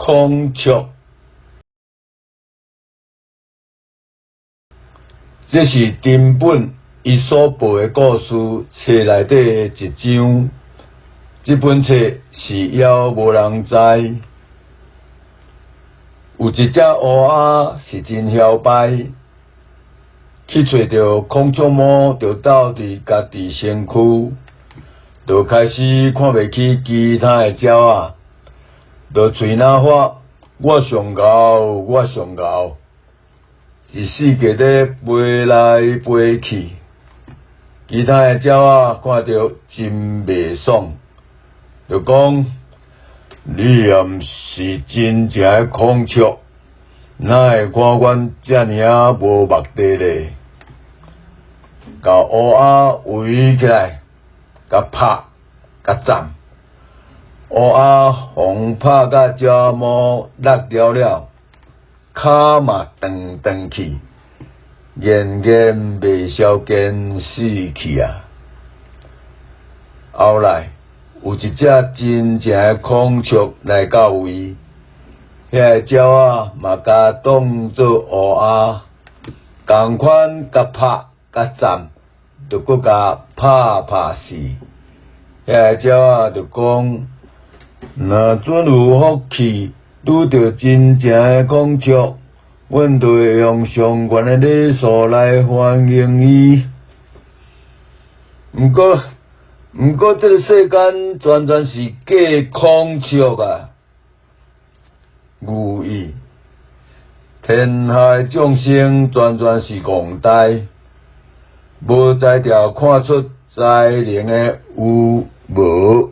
孔雀。這是珍本伊所報的故事冊內底的一章。這本冊是猶無人知。有一隻烏鴉是真囂掰，去揣著孔雀毛，就鬥佇家己身軀，就開始看袂起其他的鳥仔，就喙若發我上𠢕，我上𠢕，一四界咧飛來飛去。其他的鳥仔看著真袂爽，就講：你也毋是真正的孔雀，哪會看阮遮爾仔無目的咧？共烏鴉圍起來，共拍，共斬。烏鴉予拍甲鳥毛落掉了，跤嘛斷斷去，奄奄袂消堅死去啊！後來有一隻真正的孔雀來到位，遐个鳥仔嘛共當做烏鴉，仝款共拍共斬，就閣共拍拍死。遐個鳥仔就講：若準有福氣，拄著真正的孔雀，阮就會用上懸的禮數來歡迎伊。毋過，這个世間全全是假孔雀啊！寓意天下的眾生全全是戇呆，無才調看出才能的有無。